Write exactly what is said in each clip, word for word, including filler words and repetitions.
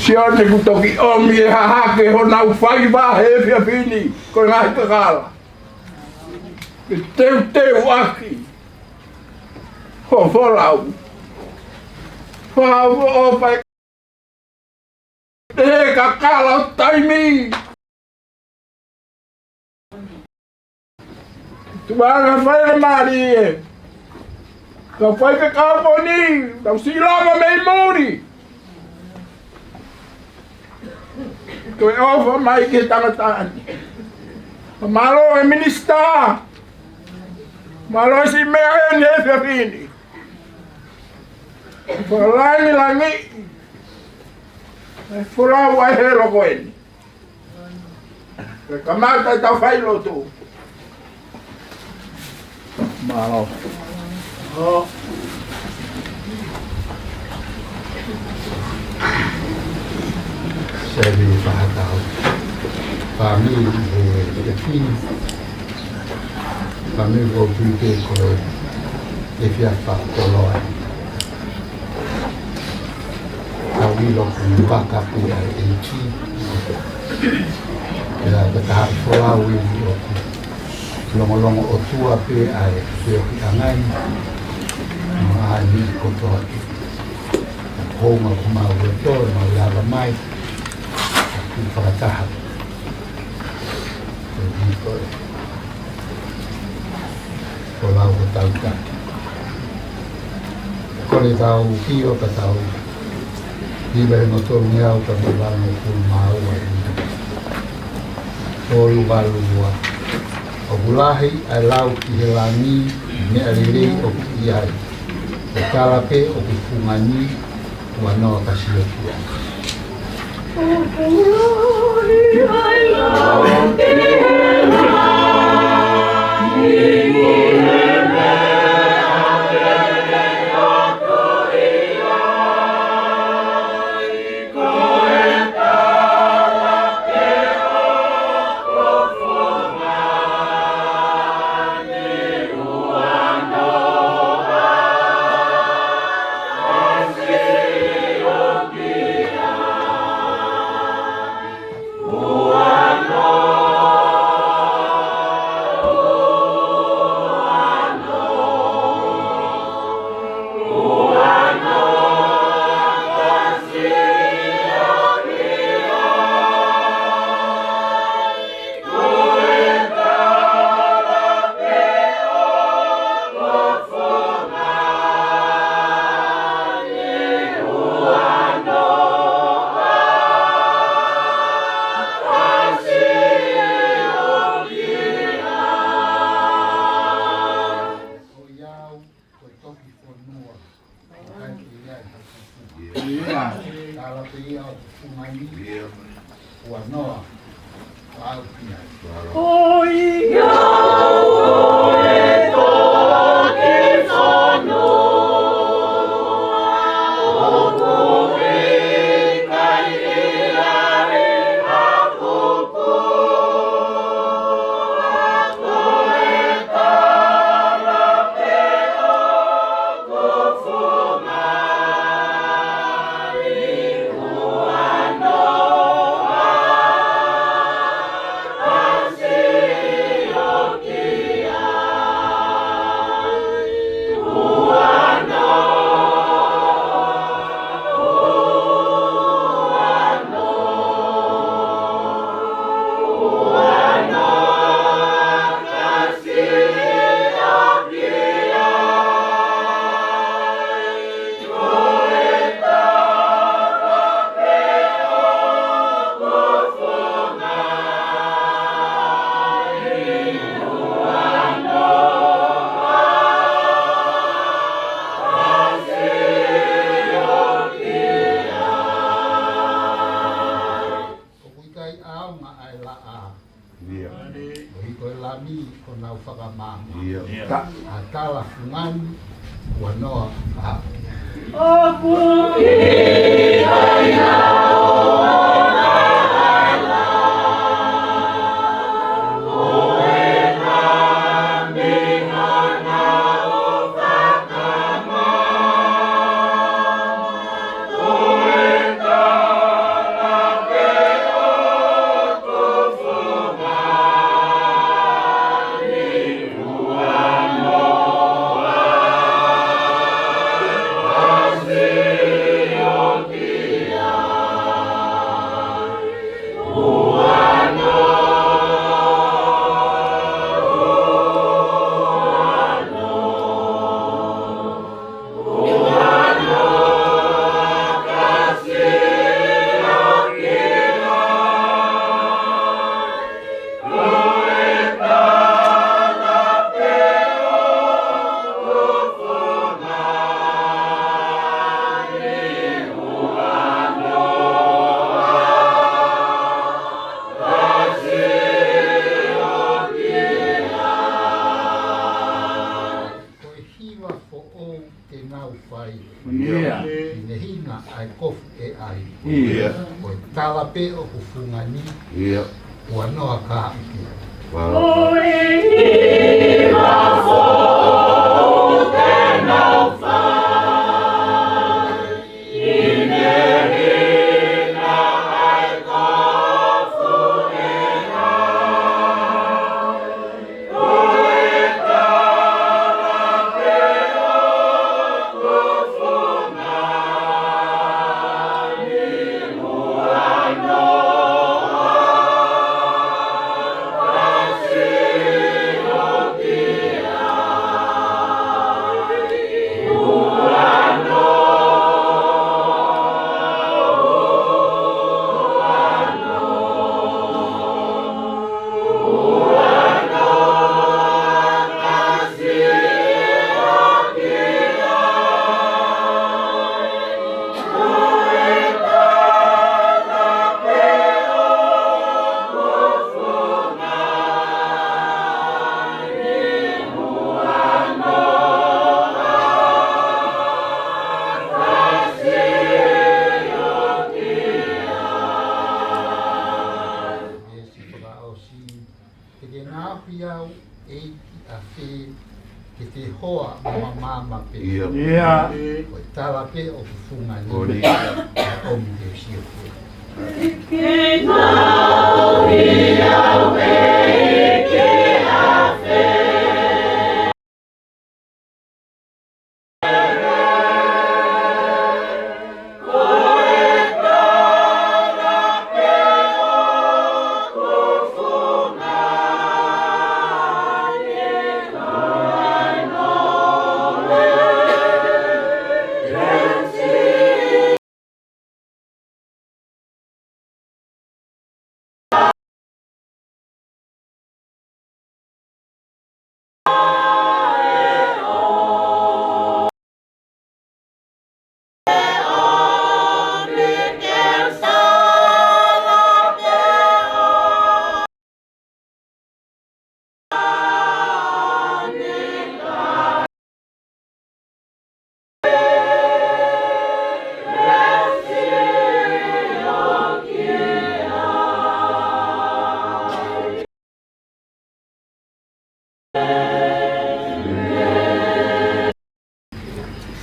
Sione kuo toki ʻomi e hahake honau faiva he efiafi ni, ko e ngaahi kakala. Ke teuteuʻaki ho folau. Fakaʻofoʻofa e kakala ʻo taimi. Tuʻa ʻa e faingamālie. Kau faifekau ko eni, tau siʻi lava mei muli. Ko e ʻofa mai ki he tangata ni. Mālō e minisitā. Mālō e siʻi meʻa ʻeni he efiafi ni. Fakalāngilangiʻi e folau ʻa e helo ko eni. Ke kamata ʻetau fai lotu. Mālō. Sevi fahatau. Fāmili he efiafi ni. Fāmili ko Pite ko e efiafi fakakoloa. Tau ʻilo ko e vaka pē ʻa e ʻEiki. Pea ko e taha e folau ʻeni ʻoku longolongo ʻOtua pē ʻa e feohiʻanga ni. Mo e meʻa kotoa pē. Ko e ʻuhinga ko ʻemau loto, ʻemau lava mai. Ke fakataha. Ko e ʻEiki ko e folau ko tau taki. Ko e tau ki o ka tau. Hiva e moto ni au ka mo lano ku mau ai. Tolu valu ua. ʻOku lahi ʻa e lau ki he langi, meʻa lelei ʻoku ʻi ai. ʻE tala pē ʻoku fungani, ua noa ka sio ki ai. Ko e au, ko e toki fonua. Ko e kai ki ai, ha kuku. Ia. Tala pē ia ʻoku fungani. Ia. Ua noa. Ua au ki ai. Ko ia, ko e toki fonua. ʻOku ʻi ai ha kuku. ʻOku ʻikai ʻaonga ʻa e laʻā. Ia. Koeʻuhi ko e Lami ko ʻenau fakamāmā. Ia. Ka ʻa e tala fungani ua noa ka hā. ʻOku ʻikai ʻaonga ʻa e laʻā. Ko e Lami ko ʻenau fakamāmā. Ko e tala Ko e tala pē ʻoku fungani. ʻIo. Ua noa ka ʻuki. Te ke ngaohi au, ʻEiki, ʻa fē ke te hoa mo mamaama pē. ʻIo. ʻIo. Ko e tala pē ʻoku fungani. Ko ia. ʻOmi ke sio pē. Te ke ngaohi au, ʻEiki, ʻa fē.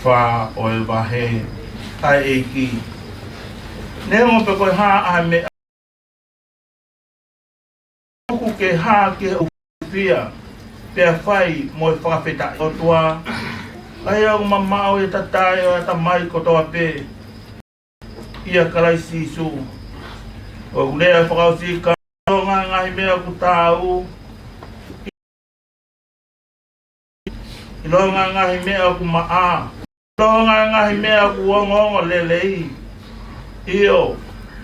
Fā ʻo e vahe, ʻa e ʻEiki. Neongo pe ko e hā ʻa e meʻa ʻoku ke hā ke u fia, pea fai mo e fakafetaʻi ʻOtua, ʻa ia ʻoku mamaʻo ʻi he tatae ʻo e ʻatamai kotoa pē, ʻia Kalaisi Sīsū. ʻOku lea fakaʻosi ka ʻilonga e ngaahi meʻa ʻoku taau, ʻilonga e ngaahi meʻa ʻoku maʻa, ʻilonga e ngaahi meʻa ʻoku ongoongo lelei. ʻIo,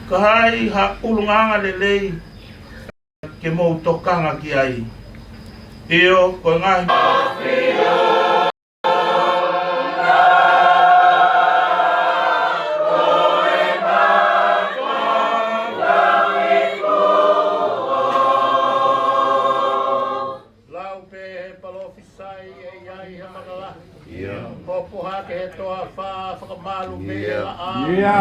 ka ai ha ʻulungaanga lelei ke mou tokanga ki ai. ʻIo, ko e ngaahi Lau pē he palōfisai ʻe ʻi ai ha makala. ʻIo. Hopo hake he toafa, fakamālō pē ʻIo. Laʻā. ʻIo.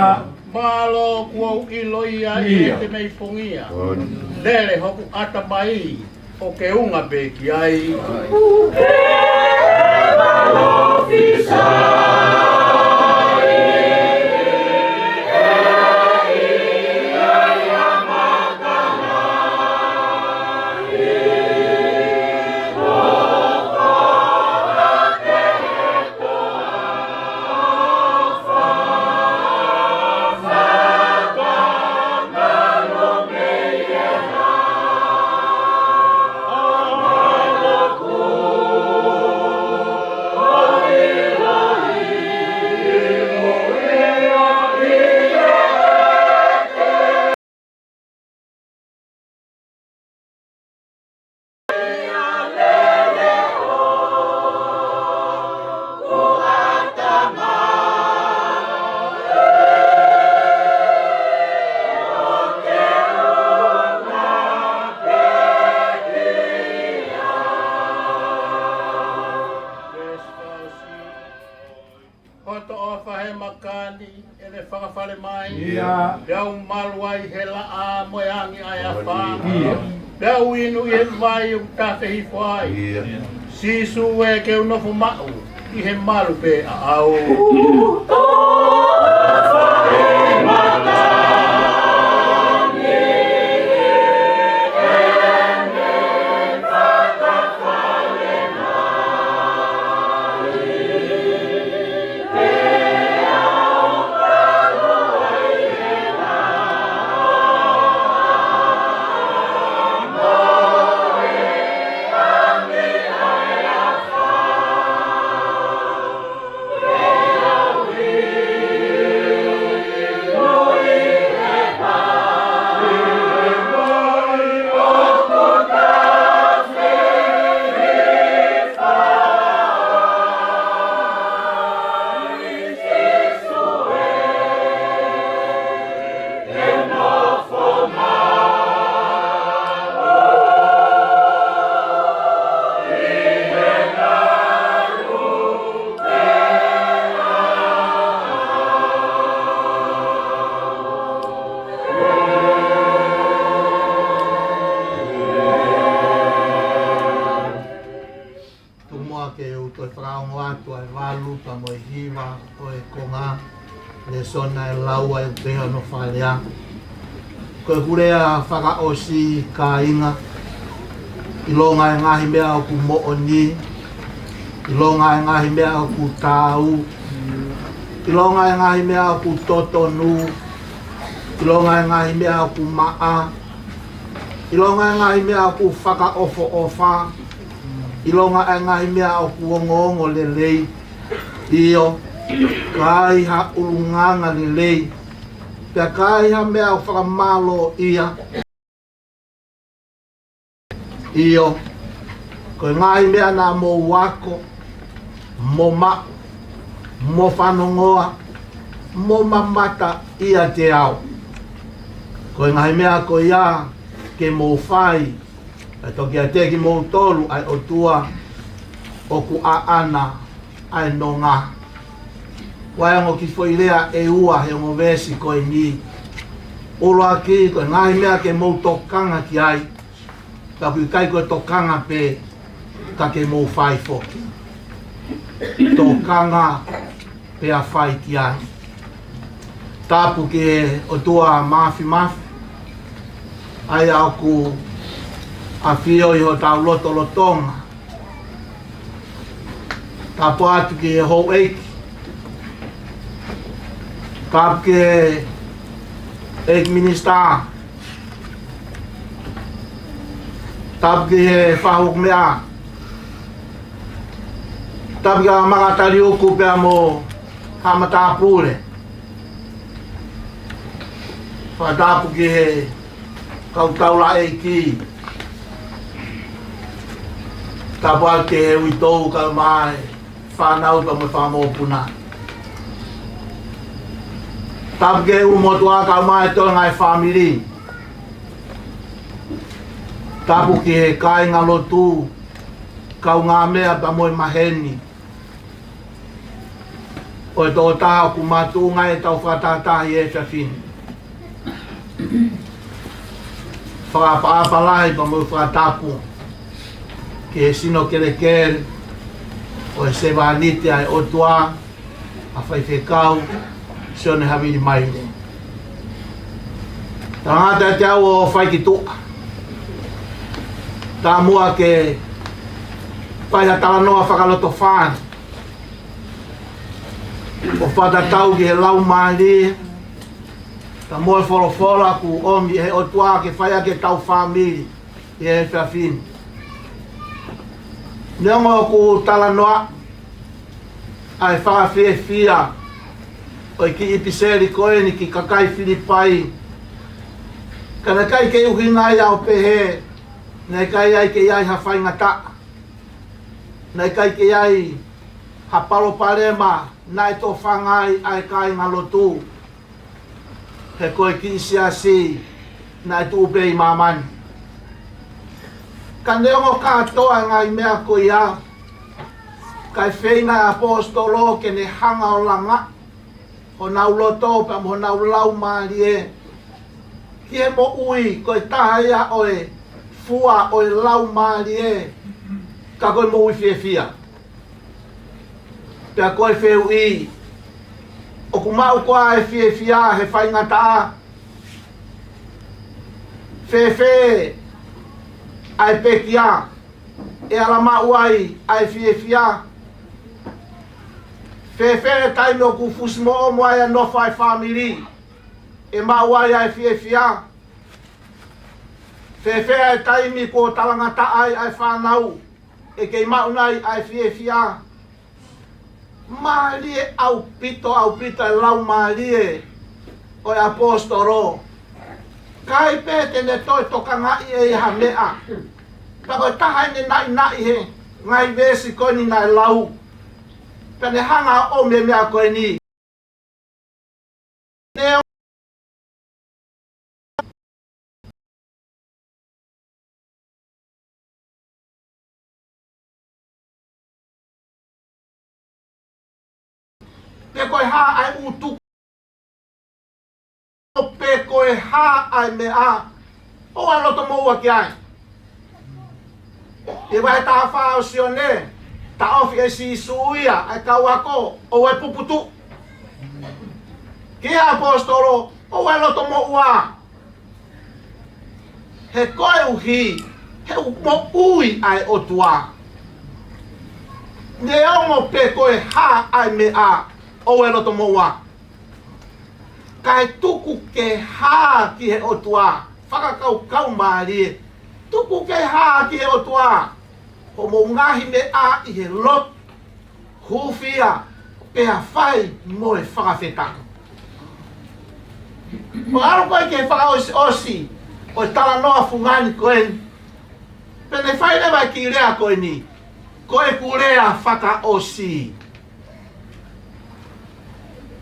Mālō kuo u ʻilo ia ʻi ʻIo. He te mei pongia. ʻOni. Lele hoku ʻatamai ʻo ke unga pē ki ai. ʻIo. Pea u malu ai he laʻā mo e angi ʻa e afā. ʻIo. Pea u inu ʻi he vai ʻoku tafe hifo ai. ʻIo. Sīsū ē, ke u nofo maʻu ʻi he malu pē ʻaʻau. Tuku muʻa ke u toe fakaongo atu ʻa e valu pea mo e hiva ʻo e konga lēsoni naʻe lau ai, ʻoku pehē hono fakalea: Ko ʻeku lea fakaʻosi, kāinga, ʻilonga e ngaahi meʻa ʻoku moʻoni, ʻilonga e ngaahi meʻa ʻoku taau, ʻilonga e ngaahi meʻa ʻoku totonu, ʻilonga e ngaahi meʻa ʻoku maʻa, ʻilonga e ngaahi meʻa ʻoku fakaʻofoʻofa, ʻilonga e ngaahi meʻa ʻoku ongoongo lelei, ʻio, ka ai ha ʻulungaanga lelei, pea ka ai ha meʻa ʻoku fakamālōʻia, ʻio, ko e ngaahi meʻa naʻa mou ako, mo maʻu, mo fanongoa, mo mamata ʻiate au, ko e ngaahi meʻa ko ia ke mou fai, ʻe toki ʻiate kimoutolu ʻa e ʻOtua ʻoku ʻaʻana ʻa e nonga. Ko e ongo kiʻi foʻi lea ʻe ua he ongo veesi ko eni. ʻUluaki, ko e ngaahi meʻa ke mou tokanga ki ai, ka ʻoku ʻikai ko e tokanga pē, ka ke mou fai foki. Tokanga pea fai ki ai. Tapu ki he ʻOtua Māfimafi, ʻa ia ʻoku ʻafio ʻi hotau lotolotonga. Tapu atu ki he houʻeiki. Tapu ki he ʻEiki Minisitā. Tapu ki he Fakafofonga. Tapu kia Makataliuku pea mo Haʻa Matāpule. Fakatapu ki he kau taulaʻeiki. Tapu atu ki he uitou kae ʻumaʻā e fānau pea mo e fanga mokopuna. Tapu ki he ʻū motuʻa kae ʻumaʻā e toenga e fāmili. Tapu ki he kāingalotu, kaungāmeʻa pea mo e maheni ʻo e tokotaha ʻoku makatuʻunga ʻetau fakatahataha ʻi he efiafi ni. Fakaʻapaʻapa lahi pea mo e fakatapu ki he sino kelekele ʻo e sevāniti ʻa e ʻOtua, ʻa Faifekau Sione Havili Maile. Tangata ʻiate au ʻo fai ki tuʻa. Taumuʻa ke fai ha talanoa fakalotofale ʻo fakatatau ki he laumālie pea mo e folofola kuo ʻomi ʻe he ʻOtua ke fai ʻaki ʻetau fāmili ʻi he efiafi ni. Neongo ʻoku talanoa ʻa e fakafiefia ʻo e kiʻi ʻipiseli ko eni ki he kakai Filipai, ka naʻe ʻikai ke ʻuhinga ia ʻo pehē naʻe ʻikai ai ke ʻi ai ha faingataʻa, naʻe ʻikai ke ʻi ai ha palopalema naʻe tofanga ai ʻa e kāingalotu, he ko e kiʻi siasi naʻe tuʻu pē ʻi māmani. Ka neongo kātoa e ngaahi meʻa ko ia, kae feinga e ʻaposetolo ke ne hanga ʻo langa honau loto pea mo honau laumālie ki he moʻui ko e taha ia ʻo e fua ʻo e laumālie, ka ko e moʻui fiefia. Pea ko e fehuʻi, ʻoku maʻu koā e fiefia he faingataʻa? Fēfē ʻa e pekia ʻe ala maʻu ai ʻa e fiefia? Fēfē taimi ʻoku fusi moʻomo ai ʻa e nofo ʻa e fāmili ʻe maʻu ai ʻa e fiefia? Fēfē ʻa e taimi kuo talangataʻa ai ʻa e fānau ʻe kei maʻu nai ʻa e fiefia? Mālie ʻaupito, ʻaupito e laumālie ʻo e ʻaposetolo. ʻIkai pē te ne toe tokangaʻi ʻe ia ha meʻa. Pea ko e taha ʻene naʻinaʻi he ngaahi veesi ko eni naʻe lau, pea ne hanga ʻo ʻomi e meʻa ko eni. Ne pe ko e hā ʻa e ʻutu, pe ko e hā ʻa e meʻa, ʻoua ʻe loto moʻua ki ai. ʻI he vahe taha fā ʻo Sione, taʻofi ʻe Sīsū ia ʻa e kau ako, ʻoua ʻe puputuʻu. Ki he ʻaposetolo, ʻoua ʻe loto moʻua. He koeʻuhi he ʻoku moʻui ʻa e ʻOtua. Neongo pe ko e hā ʻa e meʻa, ʻoua ʻe loto moʻua. Kae tuku ke hā ki he ʻOtua. Fakakaukau mālie. Tuku ke hā ki he ʻOtua hoʻomou ngaahi meʻa ʻi he lotu, hūfia, pea fai mo e fakafetaʻi. ʻO ʻalu ko ē ki he fakaʻosiʻosi ʻo e talanoa fungani ko eni, pea ne fai leva e kiʻi lea ko eni, ko ʻeku lea fakaʻosi.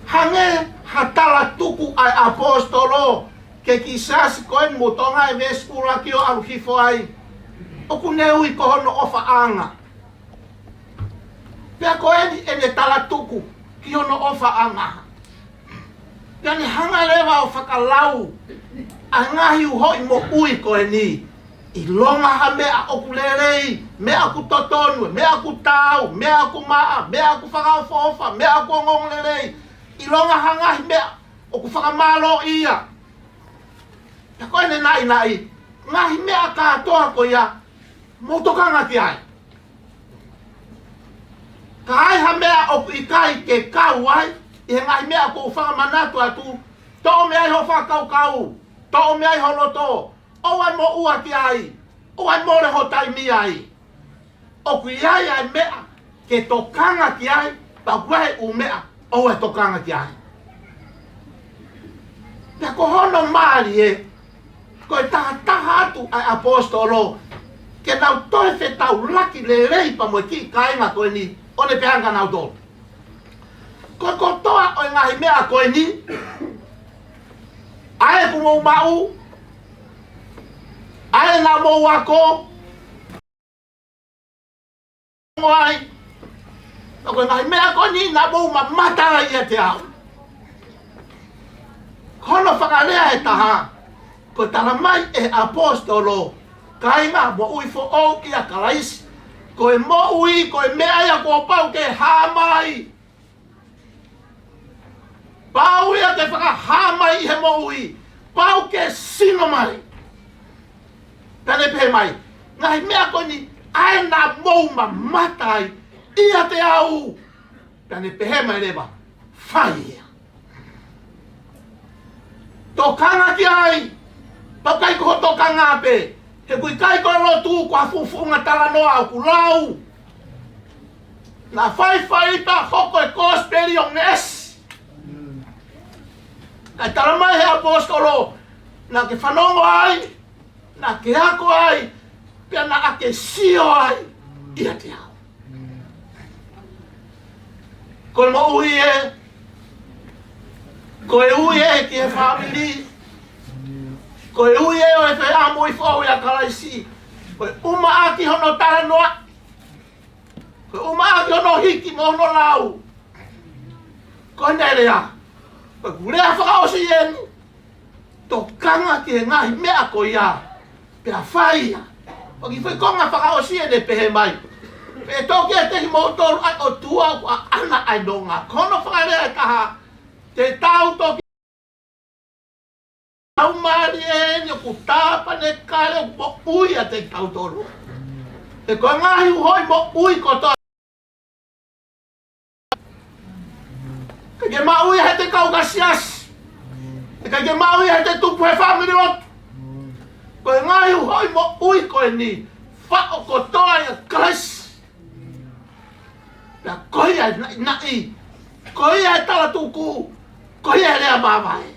Hangē ha tala tuku ʻa e ʻaposetolo ki he kiʻi siasi ko eni mo Tonga, e veesi ʻuluaki ʻo ʻalu hifo ai, ʻoku ne ui ko hono ʻofaʻanga. Pea ko eni ʻene tala tuku ki hono ʻofaʻanga. Pea ne hanga leva ʻo fakalau ʻa e ngaahi uhoʻi moʻui ko eni. ʻIlonga ha meʻa ʻoku lelei, meʻa ʻoku totonu, meʻa ʻoku taau, meʻa ʻoku maʻa, meʻa ʻoku fakaʻofoʻofa, meʻa ʻoku ongoongolelei. ʻIlonga ha ngaahi meʻa ʻoku fakamālōʻia. Pea ko ʻene naʻinaʻi, ngaahi meʻa kātoa ko ia, mou tokanga ki ai. Ka ai ha meʻa ʻoku ʻikai ke kau ai ʻi he ngaahi meʻa ʻoku ou fakamanatu atu, toʻo mei ai ho fakakaukau, toʻo mei ai ho loto, ʻoua ʻe moʻua ki ai, ʻoua ʻe mole ho taimi ai. ʻOku ʻi ai ʻa e meʻa ke tokanga ki ai, pea ʻoku ʻi ai ʻū meʻa ʻoua ʻe tokanga ki ai. Pea ko hono mālie, ko e tahataha atu ʻa e ʻaposetolo ke nau toe fetaulaki lelei pea mo e kiʻi kāinga ko eni, ʻo ne pehē ange kia nautolu, ko e kotoa ʻo e ngaahi meʻa ko eni, ʻa ē kuo mou maʻu, ʻa ē naʻa mou ako, mo ai, pea ko e ngaahi meʻa ko eni naʻa mou mamata ai ʻiate au. Ko hono fakalea ʻe taha, ko e tala mai ʻe he ʻaposetolo, kāinga, moʻui foʻou ʻia Kalaisi, ko e moʻui, ko e meʻa ia kuo pau ke hā mai. Pau ia ke fakahā mai ʻi he moʻui. Pau ke sino mai. Pea ne pehē mai, ngaahi meʻa ko eni, ʻa ē naʻa mou mamata ai ʻiate au. Pea ne pehē mai leva, fai ia. Tokanga ki ai, pea ʻikai ko hoʻo tokanga pē, he ʻoku ʻikai ko e lotu ko ha fuʻufuʻunga talanoa ʻoku lau. Naʻa faifai pea hoko e kosipeli ʻo ngeʻesi. Naʻe tala mai he ʻaposetolo, naʻa ke fanongo ai, naʻa ke ako ai, pea naʻa ke sio ai ʻiate au. Ko e moʻui ē, ko e ui ē ki he fāmili, ko e ui ē ʻo e feʻao moʻui foʻou ʻia Kalaisi, ko e ʻumaʻā ki hono talanoa, ko e ʻumaʻā ki hono hiki mo hono lau, ko ʻene lea, Ko e lea fakaʻosi eni. Tokanga ki he ngaahi meʻa ko ia, pea fai ia. ʻOku ʻi he foʻi konga fakaʻosi eni ʻe pehē mai: Pea toki ʻiate kimoutolu ʻa e ʻOtua ʻoku ʻaʻana ʻa e nonga. Ko hono fakalea ʻe taha, te tau toki, tau mālie eni ʻoku tāpanekale ʻoku moʻui ʻiate kitautolu. He ko e ngaahi uhoʻi moʻui kotoa, ʻikai ke maʻu ia he te kau ki he siasi. ʻIkai ke maʻu ia he te tupu he fāmili lotu. Ko e ngaahi uhoʻi moʻui ko eni, faʻo kotoa ʻia Kalaisi. Pea ko ia e naʻinaʻi, ko ia e talatuku, ko ia e lea māvae.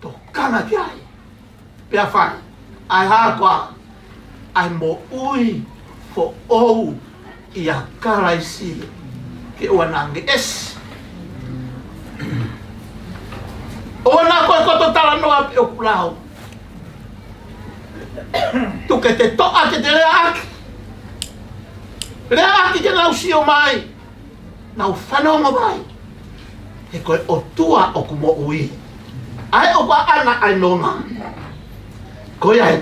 Tokanga ki ai, pea fai. ʻA e hā koā? ʻA e moʻui foʻou ʻia Kalaisi, ke ʻoua naʻa ngeʻesi. ʻOua naʻa ko e koto talanoa pē ʻoku lau. Tuku ke te toʻa ke te leaʻaki. Leaʻaki ke nau sio mai, nau fanongo mai. He ko e ʻOtua ʻoku moʻui, ʻa ē ʻoku ʻaʻana ʻa e nonga. Ko ia ē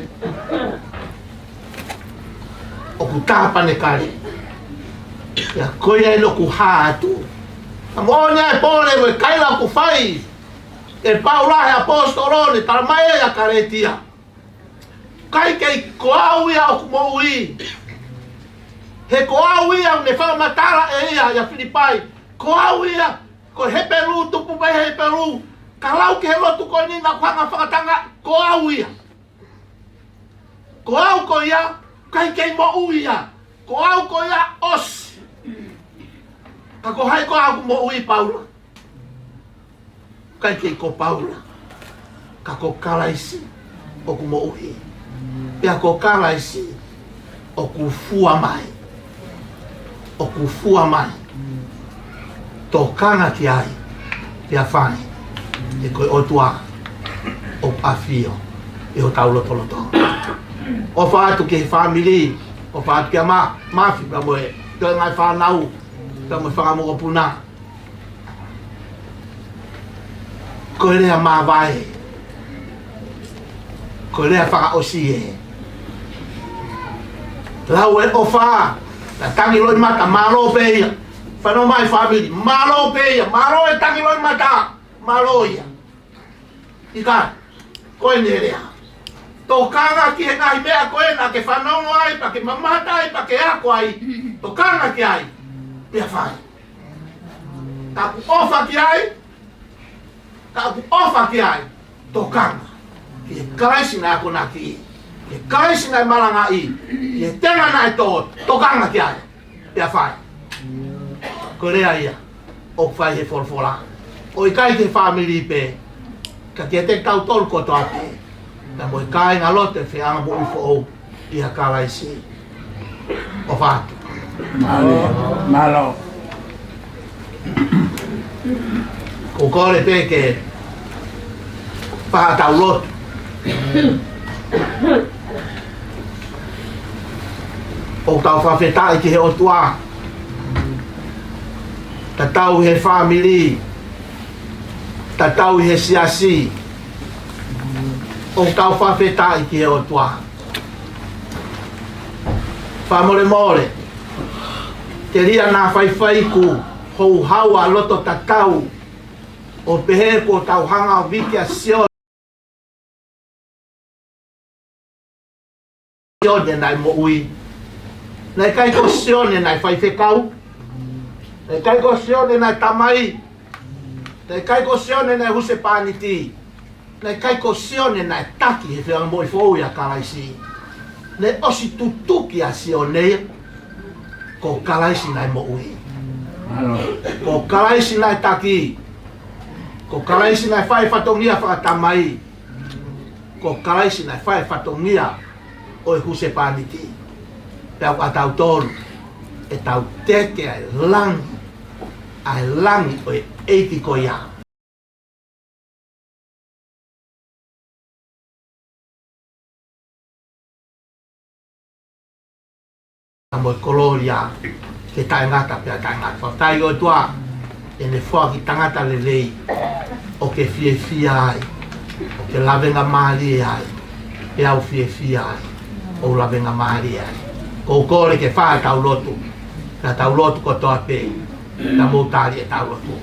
ʻoku tāpanekale. Pea ko ia ē ʻoku hā atu. Ka moʻoni ʻa e pole mo e kaila ʻoku fai ʻe Paula he ʻaposetolo, ne tala mai ʻia Kalētia: ʻIkai kei ko au ia ʻoku moʻui. He ko au ia, ne fakamatala ʻe ia ʻia Filipai. Ko au ia, ko e Hepelū, tupu mei he Hepelū. Ka lau ki he lotu ko eni naʻa ku hanga ʻo fakatangaʻi, ko au ia. Ko au ko ia, ʻikai kei moʻui ia. Ko au ko ia, ʻosi. Ka ko hai koā ʻoku moʻui, Paula? ʻIkai kei ko Paula, ka ko Kalaisi ʻoku moʻui. Pea ko Kalaisi ʻoku fua mai. ʻOku fua mai. Tokanga ki ai, pea fai. He ko e ʻOtua ʻoku ʻafio ʻi hotau lotolotonga. ʻOfa atu ki he fāmili, ʻofa atu kia Ma-, Mafi, pea mo e, ki he ngaahi fānau, pea mo e fanga mokopuna. Ko e lea māvae, ko e lea fakaʻosi ē. Lau e ʻofa, na tangi loʻimata, mālō pē ia. Fanongo mai fāmili, mālō pē ia, mālō e tangi loʻimata, mālō ia. ʻIkai, ko eni e lea. Tokanga ki he ngaahi meʻa ko ē naʻa ke fanongo ai, pea ke mamata ai, pea ke ako ai. Tokanga ki ai, pea fai. Ka ʻoku ʻofa ki ai, ka ʻoku ʻofa ki ai, tokanga ki he Kalaisi naʻe akonaki, ki he Kalaisi naʻe malangaʻi, ki he tenga naʻe tō, tokanga ki ai, pea fai. Ko e lea ia ʻoku fai he folofola. ʻOku ʻikai ki he fāmili pē, ka kiate kitautolu kotoa pē. Pea mo e kāingalotu ʻo e feʻanga moʻui foʻou ʻia Kalaisi. ʻOfa atu. Mālō. Mālō. ʻOku ou kole pē ke fai haʻatau lotu. ʻOku tau fakafetaʻi ki he ʻOtua. Tatau he fāmili, tatau he siasi, ʻoku tau fakafetaʻi ki he ʻOtua. Fakamolemole, telia naʻa faifai ʻeku houhau ʻa loto tatau, ʻo pehē kuo tau hanga ʻo viki ʻa Sione. Sione naʻe moʻui. Naʻe ʻikai ko Sione naʻe faifekau. Naʻe ʻikai ko Sione naʻe tamai. Naʻe ʻikai ko Sione naʻe husepāniti. Naʻe ʻikai ko Sione naʻe taki he feʻanga moʻui foʻou ʻia Kalaisi. Naʻe ʻosi tutuki ʻa Sione ia. Ko Kalaisi naʻe moʻui. Ko Kalaisi naʻe taki. Ko Kalaisi naʻe fai fatongia fakatamai. Ko Kalaisi naʻe fai fatongia ʻo e husepāniti. Pea ʻoku ʻatautolu ʻe tau teke ʻa e langi, ʻa e langi ʻo e ʻEiki ko ia. Mo e kolōlia ke taʻengata pea taʻengata. Fakafetaʻi ʻOtua, ʻene foaki tangata lelei, ʻo ke fiefia ai, ʻo ke lavengamālie ai, pea u fiefia ai, ʻo u lavengamālie ai. ʻOku ou kole ke fai ʻetau lotu, ka tau lotu kotoa pē, ka mou tali ʻetau lotu.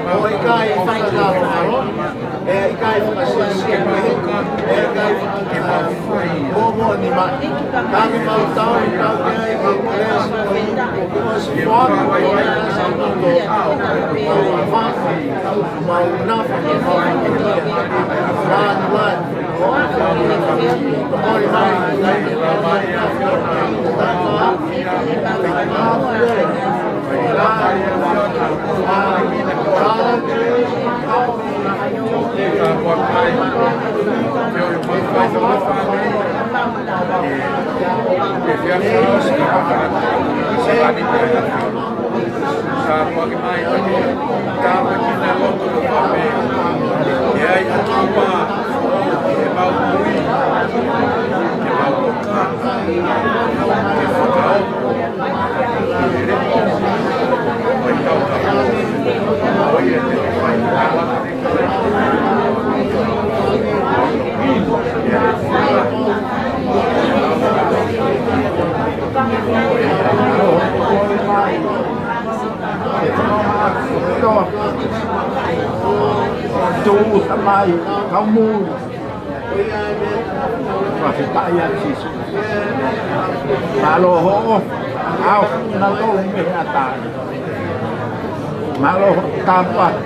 ʻE ʻikai fakasēsē, ʻe ʻikai fakasēsē. Moʻoni mai. Ka ke mau tau, tau ke ai, mau kolesi, mau kolesi, mau nafa, mau Tuʻu tamai, kau muli. Fakafetaʻi ʻa Sīsū. Mālō hoʻo ʻaofi kinautolu mei he ʻatā. Mālō hoʻo tāpuaki.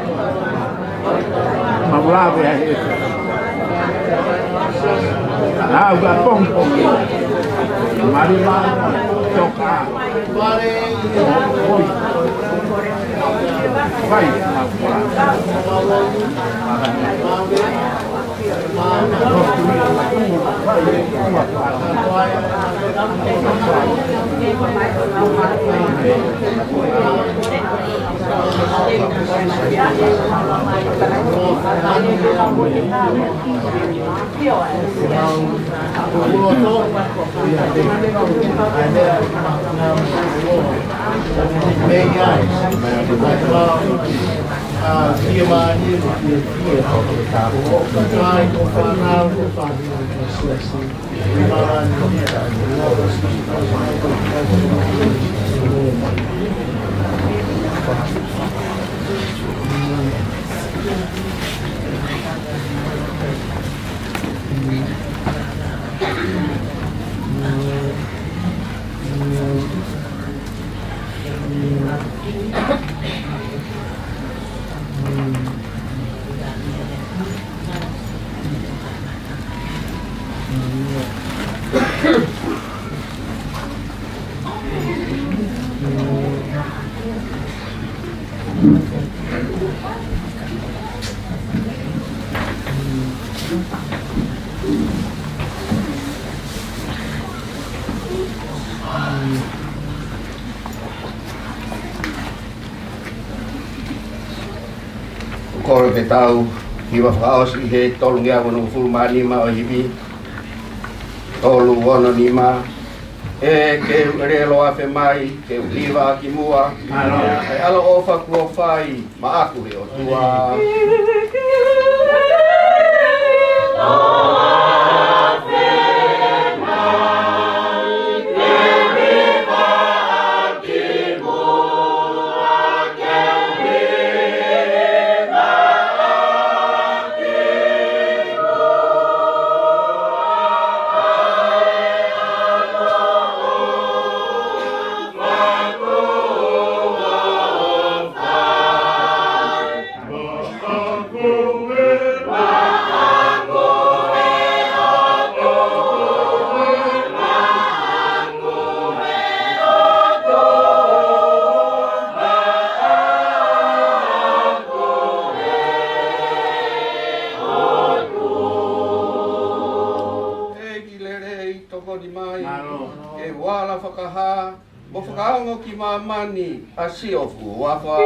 Mau lave ai ʻe lau ka pongipongi. Mali mali toka. Oi. Vai, mau lave. Kole ke tau hiva fakaʻosi he tolungeau onongofulu mā nima ʻo e ivi. Tolu ono nima. ʻE ke u ʻelelo afe mai, ke u hiva ki muʻa. ʻE ʻaloʻofa kuo fai maʻaku ʻe ʻOtua. ʻEiki lelei, tokoni mai, ke u ala fakahā mo fakaongo ki māmani ʻa siʻoku huafa.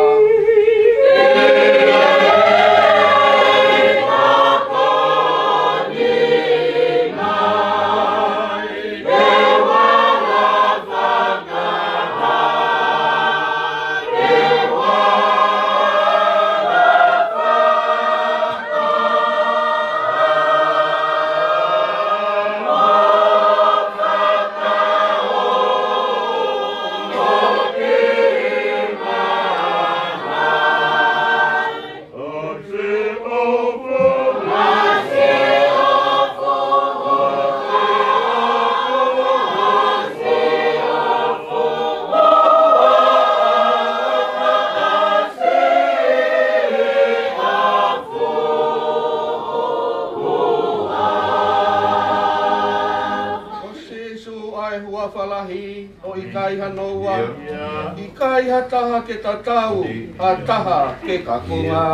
Ko Sīsū ʻa e huafa lahi, ʻo ʻikai hano ua, ʻikai ha taha ke tatau, ha taha ke kakunga.